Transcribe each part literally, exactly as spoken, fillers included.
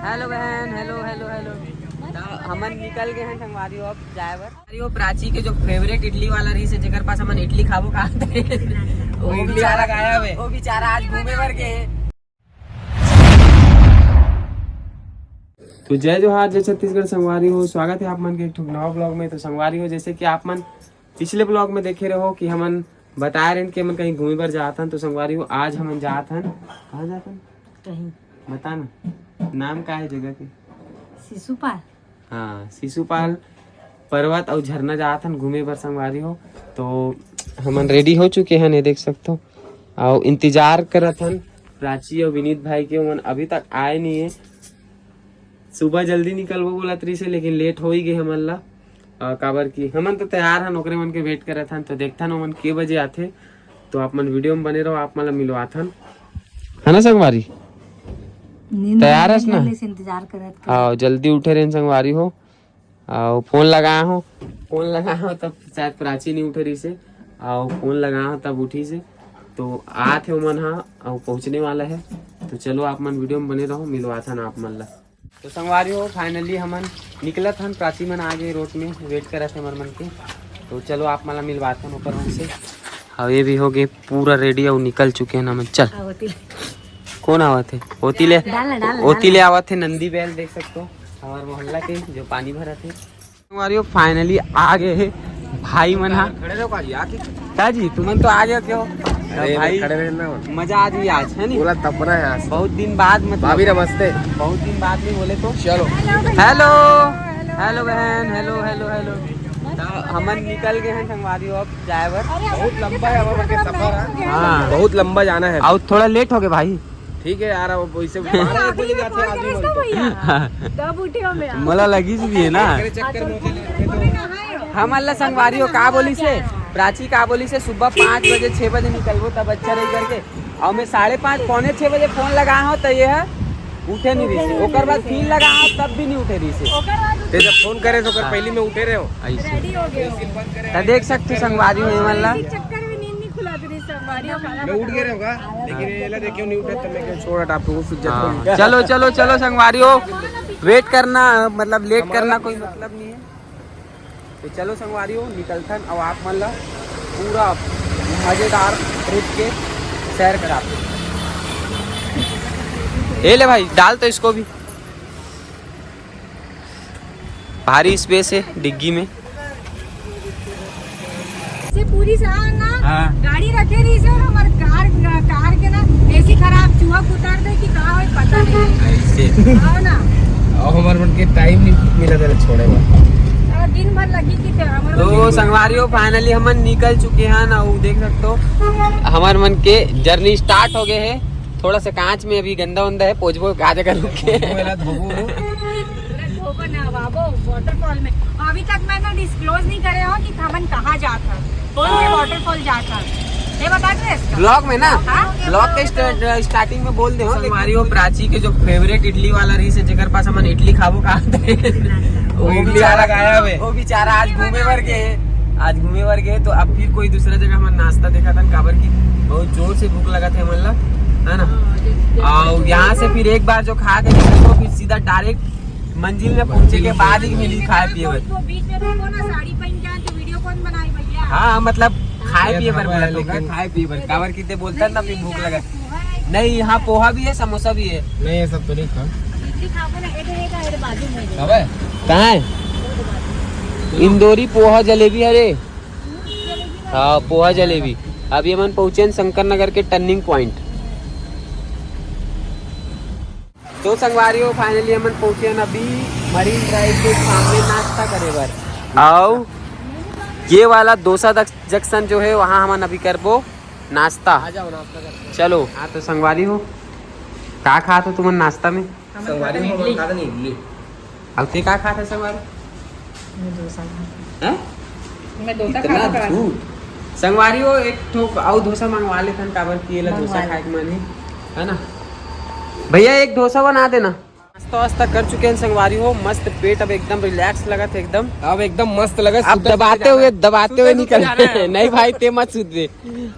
Hello बहन, hello, hello, hello. त हमन निकल गए हैं संगवारी हो अब जाए बर। अरे वो प्राची के जो फेवरेट इडली वाला रही से, जेकर पास हमन इडली खाबो कहा थे, वो बेचारा गायब है। वो बेचारा आज घूमे बर गए। तो जय जोहार, जय छत्तीसगढ़ संगवारी हो, स्वागत है आप मन के एक ठो नवा ब्लॉग में। तो संगवारी हो, जैसे कि आप मन पिछले ब्लॉग में देखे रहो कि हमन बताए रहन कि हमन कहीं घूमे बर जात हन। तो संगवारी हो, आज हमन जात हन, कहाँ जात हन? कहीं। बता ना, नाम का है जगह के? शिशुपाल। हाँ, शिशुपाल पर्वत अउ झरना जात हन घूमे बर संगवारी हो। तो हमन रेडी हो चुके हन, ये देख सकथो, अउ इंतजार करत हन प्राची अउ विनीत भाई के, ओमन अभी तक आए नहीं है। सुबह जल्दी निकलबो बोलत रहिस हे, लेकिन लेट हो ही गए हमन ला। अ, काबर कि हमन तो तैयार हन, ओकरे मन के वेट करत हन। तो देखथन ओमन के बजे आथे, तो आप मन वीडियो में बने रहो, आप मन ला मिलवाथन, है ना संगवारी? नींद तैयार हस ना? ले से इंतजार करत करत। हाँ, जल्दी उठे रहे संगवारी हो। अउ फोन लगाए हो, फोन लगाए हो तब शायद प्राची नहीं उठे रहिस हे, अउ फोन लगाए हो तब उठिस हे। तो आत हे ओमन हा, अउ पहुँचने वाला है। तो चलो आप मन वीडियो में बने रहो, मिलवाथन आप मन ला। तो संगवारी हो, फाइनली हमन निकलत हन, प्राची मन आ गए रोड में, वेट करत हे हमर मन के। तो चलो आप मन ला मिलवाथन ओकर मन से। हाँ, ये भी हो गए पूरा रेडी अउ निकल चुके हैं हमन। चल। हाँ, होती ले। कौन आवत है? होती ले। डाल ना, डाल ना, ओती डाल ले ना। आवत है नंदी बैल, देख सकते हो हमारे मोहल्ला के जो पानी भरत है। संगवारी हो, फाइनली आ गए हैं भाई मन हा। खड़े रहो काजी, आके। काजी, तुमन तो आ गए क्यों? अरे, भाई, खड़े रहना। मजा आ गई आज, है नी? पूरा तपना है आज। बहुत दिन बाद, मतलब, भाभी नमस्ते। बहुत दिन बाद नहीं बोले तो। चलो। हेलो, हेलो बहन, हेलो, हेलो, हेलो। तो हमन निकल गए हैं संगवारी हो अब जाए बर। बहुत लंबा है हमारा के सफर है। हाँ। बहुत लंबा जाना है। और थोड़ा लेट हो गए भाई। ठीक है यार, अब वैसे बारह एक बजे जाते हैं आदमी बोलते। तब उठे हो मैं। मला लगी भी है ना। मेरे चक्कर में होते लेट में तो। हम अल्लाह संगवारी हो का बोली से, प्राची का बोली से सुबह पाँच बजे, छह बजे निकलबो तब अच्छा रही करके। और मैं साढ़े पाँच, पौने छह बजे फोन लगा हो तो ये है उठे नहीं रही से। ओकर बाद फिर लगा हो तब भी नहीं उठे रही से। ओकर बाद ते जब फोन करे तो ओकर पहली में उठे रहे हो। ऐसे। रेडी हो गए हो। तो देख सकते संगवारी हो ये वाला। इसी चक्कर में नींद नहीं खुलाती रही संगवारी हो। मैं उठ गए रहे होगा, लेकिन ये ला देखियो नहीं उठा तो मैं क्या छोड़ हटा, आप लोगों से इज्जत हाँ, करूंगा। चलो, चलो, चलो संगवारी हो, वेट करना, मतलब लेट करना कोई मतलब नहीं है। तो चलो संगवारी हो, निकलथन और आप मन ला पूरा मजेदार ट्रिप के सैर कराते। ये ले भाई, डाल तो इसको भी। भारी स्पेस है डिग्गी में। से पूरी साल ना हाँ। गाड़ी रखे रही से और हमारे कार, कार के ना एसी खराब, चूहा उतर दे कि कहाँ हो पता नहीं। ऐसे। आओ ना। और हमारे मन के टाइम नहीं मिला था छोड़े में। और दिन भर लगी कि ते हमारे तो मन संगवारी हो, फाइनली हमन निकल चुके हैं ना, वो देख सकते हो हमारे मन के जर्नी स्टार्ट हो गए है। थोड़ा सा कांच में अभी गंदा वंदा है, पोजबो का जगह रुक के। पोजबो एला धोबो। अरे धोबो ना बाबू, वाटरफॉल में। अभी तक मैंने डिस्क्लोज नहीं करे हो कि हमन कहाँ जात हन, कौन से वाटरफॉल जात हन। ये बता दे इसका। ब्लॉग में ना? हाँ? ब्लॉग के स्टा-, स्टार्टिंग में बोल दे हो। संगवारी हो, प्राची के जो फेवरेट इडली वाला रही से, जेकर पास हमन इडली खाबो कहा थे। वो वो बेचारा बेचारा गायब है। वो बेचारा आज घूमे बर गए। आज घूमे बर गए तो अब फिर कोई दूसरा जगह हमन नाश्ता देखा था, काबर की बहुत जोर से भूख लगा था हमन ला, है ना? हाँ, जैसे और यहाँ से फिर एक बार जो खा के निकलते हो, फिर सीधा डायरेक्ट मंजिल में पहुंचे के बाद ही मिली खाए पिए बर। तो बीच में रुको ना, साड़ी पहन के आए तो वीडियो कौन बनाए भैया? हाँ, मतलब खाए ये पिए बर ढाबा बोला है, तो लेकिन खाए पिए बर, काबर की ते बोलता ना फिर भूख लगा। नहीं, यहाँ पोहा भी है, समोसा भी है। नहीं, ये सब तो नहीं खा। इडली खाओगे ना, ये तो एक, ये बाजू में है। अबे। कहाँ है? इंदौरी पोहा जलेबी, अरे। हाँ, पोहा जलेबी। अभी हमन पहुँचे हैं शंकर नगर के टर्निंग पॉइंट। तो संगवारी हो, फाइनली हमन पहुँचे हैं अभी मरीन ड्राइव के सामने नाश्ता करे बर। आओ, ये वाला डोसा जंक्शन जो है, वहाँ हमन अभी करबो नाश्ता। आ जाओ, नाश्ता करते हैं। चलो। हाँ, तो संगवारी हो, का खात हो तुमन नाश्ता में? संगवारी हो, इडली। हम खा देनी इडली। अब ते का खात है संगवारी? मैं डोसा खात हैं? मैं डोसा इतना खात हूँ। झूठ। संगवारी हो, एक ठो अउ डोसा मंगवा लेथन, काबर कि एला डोसा मंगवा ले। खाए के मन है, है ना? भैया, एक डोसा बना देना। नाश्ता वास्ता कर चुके हैं संगवारी हो, मस्त पेट अब एकदम रिलैक्स लगत है एकदम। अब एकदम मस्त लगत, अब सुतल दबाते हुए, जाना है। दबाते हुए सुतल निकल जाना है। नहीं भाई, ते मत सुतबे।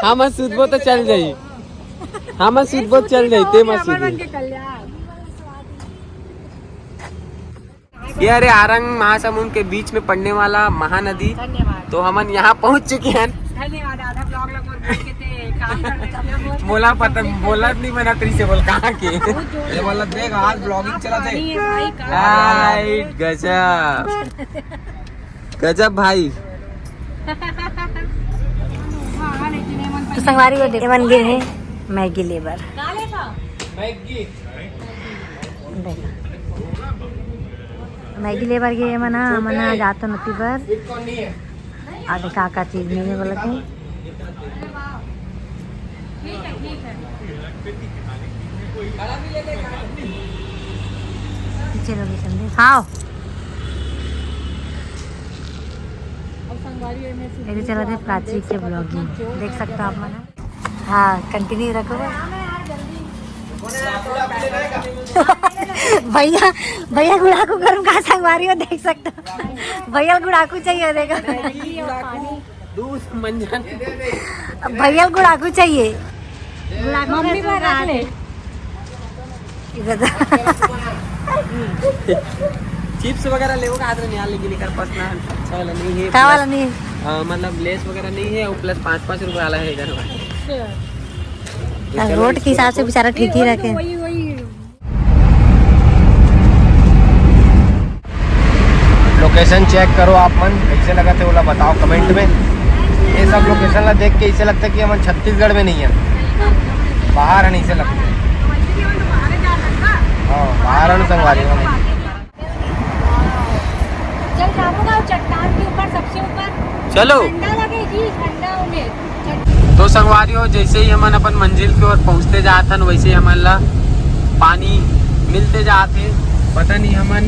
हम मत सुतबो तो चल जाई। हम मत सुतबो तो चल जाई, ते मत हमारे सुतबे। मन के कल्याण। ये हरे आरंग महासमुंद के बीच में पड़ने वाला महानदी। धन्यवाद। तो हमन यहाँ पहुँच चुके हैं। धन्यवाद। आधा ब्लॉग लगभग बोल के थे, काम कर रहे थे। बोला पता, बोला नहीं बना तेरी से बोल कहाँ के। ये वाला देख, आज ब्लॉगिंग चला थे। पानी है भाई, कहाँ? हाय, गजब। गजब भाई। तो संगवारी हो, एमन गे हे मैगी ले बर। देखा। मैगी ले बर गे एमन ह, हमन ह जात नती बर। आ देखा का चीज मिले वाला थे। पीछे लोकेशन दे। हाँ। मेरे चला थे प्राची के ब्लॉगिंग, देख सकते हो आप मन। हाँ, कंटिन्यू रखो। भैया, भैया गुड़ाकू गरम का संगवारी हो, देख सकते हो। भैया गुड़ाकू चाहिए, देखो। दूध मंजन। भैया गुड़ाकू चाहिए। मम्मी पर रख ले। चिप्स वगैरह लेवो का हाथ में नहीं, लेकिन एकर पास ना अच्छा वाला नहीं है। का वाला नहीं? अ, मतलब लेस वगैरह नहीं है और प्लस पाँच पाँच रुपए वाला है इधर। अच्छा। रोड के हिसाब से बेचारा ठीक ही रखे। वही, वही। लोकेशन चेक करो आप मन, कैसे लगत हे ओला बताओ कमेंट में। ये सब लोकेशन ला देख के ऐसे लगता है कि हमन छत्तीसगढ़ में नहीं है, बाहर है, ऐसे लगता है। हाँ, बाहर है ना संगवारी, हाँ। चल जाबो ना चट्टान के ऊपर, सबसे ऊपर। चलो। ठंडा लगे जी, ठंडा होने। तो संगवारी हो, जैसे ही हमन अपन मंजिल के ओर पहुंचते जात हन, वैसे ही हमन ला पानी मिलते जात हे। पता नहीं हमन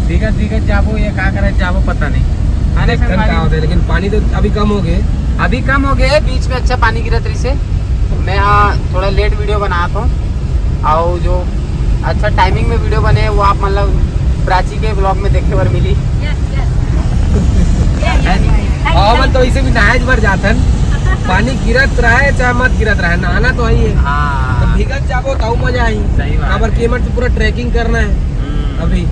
भीगत भीगत जाबो या का करत जाबो, पता नहीं। है ना संगवारी? का होता है, लेकिन पानी तो अभी कम हो गए। अभी कम हो गए, बीच में अच्छा पानी गिरत रहिसे। मैं हाँ थोड़ा लेट वीडियो बनात हूँ, और जो अच्छा टाइमिंग में वीडियो बने वो आप मतलब प्राची के ब्लॉग में देखे बर मिली। Yes, yes। हाँ, हमन तो वैसे भी नहाए बर जाथन, पानी गिरत रहे चाहे मत गिरत रहे, नहाना तो वही है। हाँ। तो भीगत जाबो तो मजा आई। सही बात काबर है। कि एमन तो पूरा ट्रैकिंग करना है। हम्म। अभी।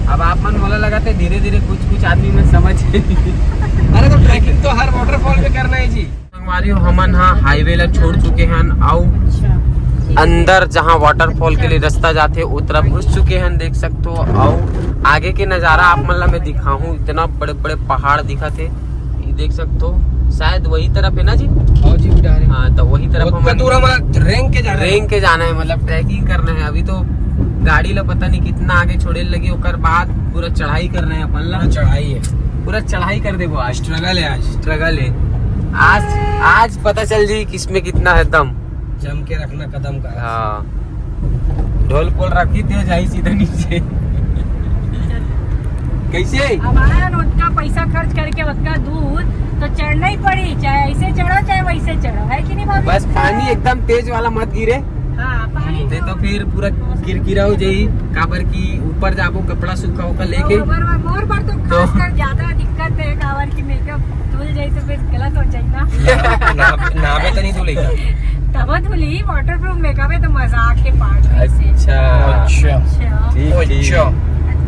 अब आप मन मोला लगत हे धीरे धीरे कुछ कुछ आदमी मन समझ। अरे तो ट्रैकिंग तो हर वाटरफॉल में करना है जी। संगवारी हो, हमन हा हाईवे ला छोड़ चुके हन, अउ अंदर जहाँ वाटरफॉल के लिए रास्ता जाथे, ओ तरफ घुस चुके हन, देख सकथो। अउ आगे के नजारा आप मन ला मैं दिखाहूँ, इतना बड़े-बड़े पहाड़ दिखत हे, ये देख सकथो। शायद वही तरफ है ना जी? हाँ जी, उधर है। हाँ, तो वही तरफ उतना हमन दूर हमारा रेंग के जाना है। रेंग के जाना है, मतलब ट्रैकिंग करना है। अभी तो गाड़ी ला पता नहीं कितना आगे छोड़े लगी, ओकर बाद पूरा चढ़ाई करना है अपन ला। पूरा चढ़ाई है। पूरा चढ़ाई कर देबो आज। स्ट्रगल है आज। स्ट्रगल है। आज, आज पता चल जी किसमें कितना है दम। जम के रखना कदम का। हाँ। ढोल पोल रखी थे, जाई सीधा नीचे। कैसे? अब आया ना, उतना पैसा खर्च करके उतना दूर, तो चढ़ना ही पड़ी, चाहे ऐसे चढ़ो, चाहे वैसे चढ़ो, है कि नहीं भाभी? बस पानी एकदम तेज वाला मत गिरे। हाँ, पानी नहीं तो फिर पूरा किरकिरा हो जाई, काबर कि ऊपर जाबो, कपड़ा सूखा होकर लेके। और बार, बार, और बार तो तो खासकर ज्यादा दिक्कत है, काबर कि मेकअप धुल जाए तो फिर गलत हो जाए ना। ना, ना, नहाबे तो नहीं धुलेगा। तब धुली, वाटरप्रूफ मेकअप है तो मजाक के पार्ट में से। अच्छा। अच्छा। अच्छा। ठीक, ठीक। अच्छा।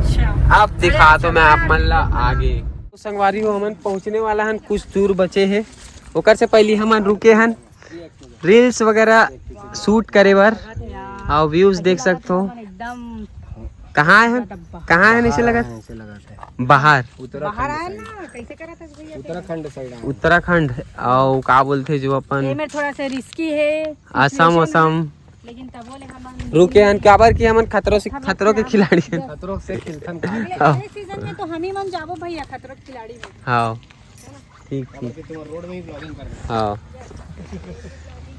अच्छा। अब दिखा अरे, तो मैं आप मन ला आगे। तो संगवारी हो, हमन पहुंचने वाला हन, कुछ दूर बचे हे, ओकर से पहली हमन रुके हन रील्स वगैरह शूट करे बर। और व्यूज देख सकते हो। एकदम कहाँ है, कहाँ है नीचे लगा? ऐसे लगाते हैं। बाहर। बाहर आए ना, कैसे करा था भैया? उत्तराखंड साइड आए। उत्तराखंड, और का बोलते जो अपन ये में थोड़ा सा रिस्की है। असम, सिचुएशन असम। लेकिन तब बोले हम रुके हन, काबर कि हमन खतरों से, खतरों के खिलाड़ी हैं। खतरों से खिलथन। अगले, हाँ। अगले सीजन में तो हम ही मन जाबो भैया, खतरों के खिलाड़ी में। हाँ। ठीक, ठीक। हाँ।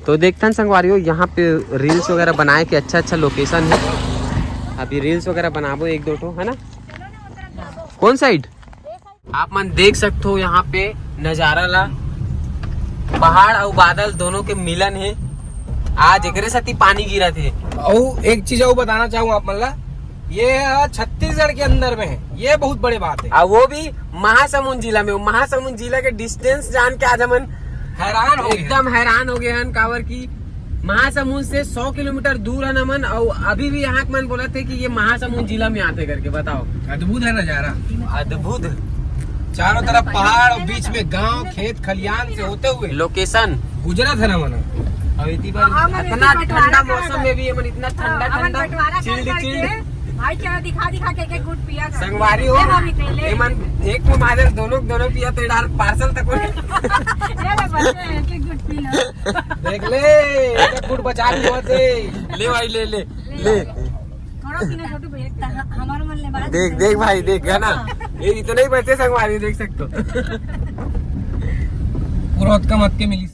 तो देखथन संगवारी हो, यहाँ पे रील्स वगैरह बनाए के अच्छा अच्छा लोकेशन है। अभी रील्स वगैरह बनाबो एक दो ठो, है ना? कौन साइड? आप मन देख सकते हो यहाँ पे नजारा ला, पहाड़ और बादल दोनों के मिलन है। आज एकरे साथी पानी गिरत हे। और एक चीज और बताना चाहूँ आप मन ला, ये छत्तीसगढ़ के अंदर में है, ये बहुत बड़े बात है। और वो भी महासमुंद जिला में, महासमुंद जिला के डिस्टेंस जान के आज हमन हैरान हो गए। एकदम हैरान हो गए हन, काबर की महासमुंद से सौ किलोमीटर दूर हन हमन, अउ अभी भी यहाँ के मन बोलत हे कि ये महासमुंद जिला में आथे करके। बताओ, अद्भुत है नजारा। अद्भुत। चारों तरफ पहाड़ और बीच में गांव, खेत खलियान से होते हुए लोकेशन। गुजरत है ना मना। अउ इतनी बार हाँ, हमन इतना इतनी बंटवारा ठंडा करा मौसम था। में भी हमन इतना ठंडा हाँ, हमन ठंडा बंटवारा कर चिल्ड करके चिल्ड। भाई, चलो दिखा दिखा के एक एक घूंट पिया था। संगवारी हो, ले भाभी, ले। एमन एक में मारे दोनों, दोनों पिया थे डाल पार्सल तक। ये ले बच्चे, एक एक घूंट पी लो। देख ले, एक एक घूंट बचा के मत दे। ले भाई, ले, ले, ले। थोड़ा पीना छोटू भैया, हमारा मन ले बात देख, देख भाई, देख, है ना? ये इतना ही बचे संगवारी, देख सकते हो। पूरा हतका मत के मिली।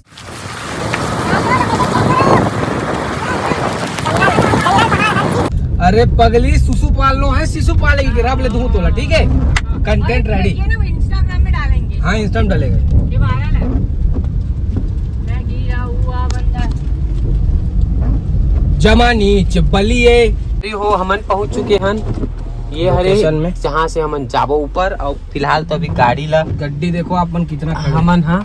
अरे पगली, सुसु पाल लो है, शिशु पालेगी कि रब ले धो तोला, ठीक है? Content ready. ये ना Instagram में डालेंगे। हाँ, Instagram डालेगा। ये वायरल है। मैं गिरा हुआ बंदा। जमा नीच बलिए। अरे हो, हमन पहुंच चुके हन ये हरे लोकेशन में। जहाँ से हमन जाबो ऊपर। और फिलहाल तो अभी गाड़ी ला गड्डी देखो आप मन कितना खड़े। हमन हा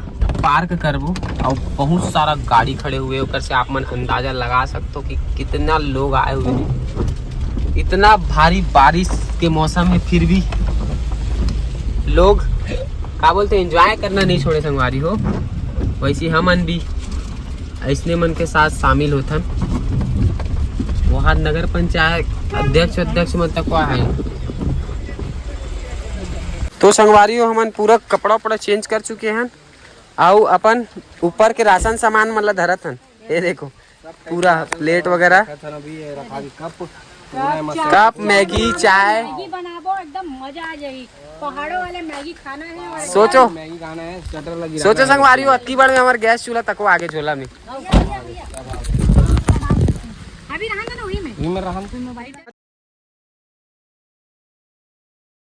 पार्क करबो और बहुत सारा गाड़ी खड़े हुए, ओकर से आप मन अंदाजा लगा सकते हो कि कितना लोग आए हुए हैं। इतना भारी बारिश के मौसम है, फिर भी लोग का बोलते एंजॉय करना नहीं छोड़े संगवारी हो। वैसे हमन भी ऐसने मन के साथ शामिल होथन। वहाँ नगर पंचायत अध्यक्ष, अध्यक्ष मन तक वहाँ है। तो संगवारी हो, हमन पूरा कपड़ा उपड़ा चेंज कर चुके हन, अउ अपन ऊपर के राशन सामान मन ला धरत हन। ये देखो, पूरा प्लेट वगैरह, रखा भी कप, पूरा मस्त। कप, मैगी, चाय। मैगी बनाबो, एकदम मजा आ जाई। पहाड़ों वाले मैगी खाना है। और सोचो, मैगी खाना है, चटर लगी सोचो रहना है। संगवारी हो, अतकी बार में हमारे गैस चूल्हा तको आगे झोला में। अभी रहन दो ना वही में। वही में रहन। मोबाइल